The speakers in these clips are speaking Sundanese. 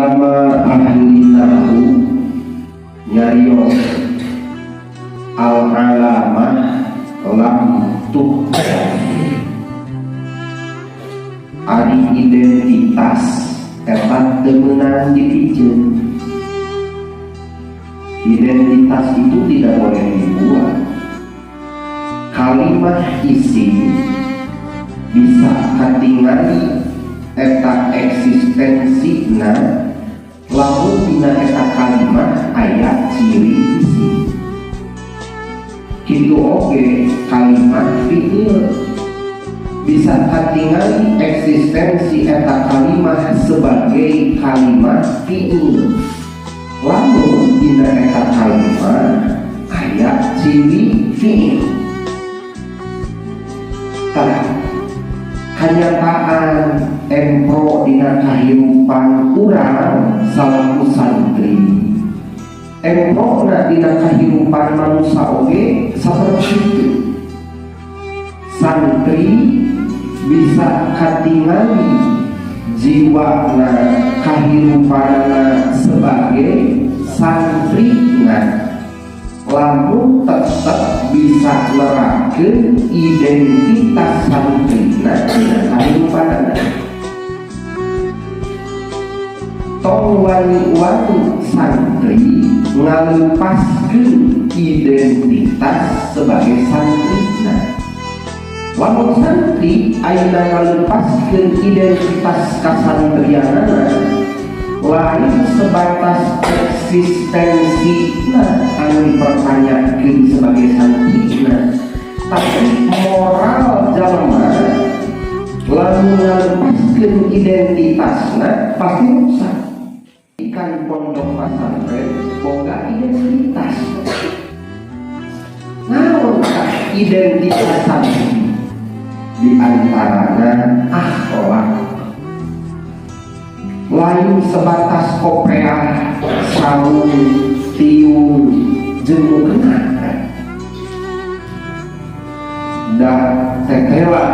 Ulama ahli nahwu nyarios, al alamah lam tuhdzaf, ari identitas eta teu meunang dipiceun. Identitas itu tidak boleh dibuat. Kalimat isim bisa katingali eta eksistensina lamun dina eta kalimat aya ciri isim. Kitu oge kalimat fiil bisa katingali eksistensi eta kalimat sebagai kalimat fiil lamun dina eta kalimat aya ciri fiil. Tah, kenyataan empro dina kahirupan urang salaku santri, emprona dina kahirupan manusia oge seperti itu. Santri bisa katingali jiwana, kahirupanana sebagai santri lamun tetap bisa nerapkeun identitas santrina dina kahirupanana. Tong wani-wani santri ngalepaskeun identitas sebagai santrina. Lamun santri ayeuna ngalepaskeun identitas kasantrianana, lain sebatas eksistensi anu dipertanyakan sebagai santrina, tapi moral jalma lamun ngalepaskeun identitasna pasti rusak. Ikan pondok pesantren boga identitas. Naon tah identitas santri? Di antaranya akhlak. Lain sebatas kopeah, sarung, tiung jeung mukena. Da tetela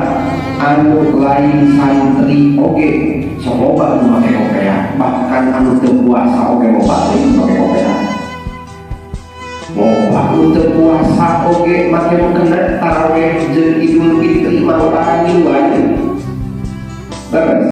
anu lain santri oge sok loba nu make kopeah, bahkan anu teu puasa oge loba deui make kopeah. Loba nu teu puasa oge make mukena. Taraweh jeung Idul Fitri mah lebaran ngiluan. Leres.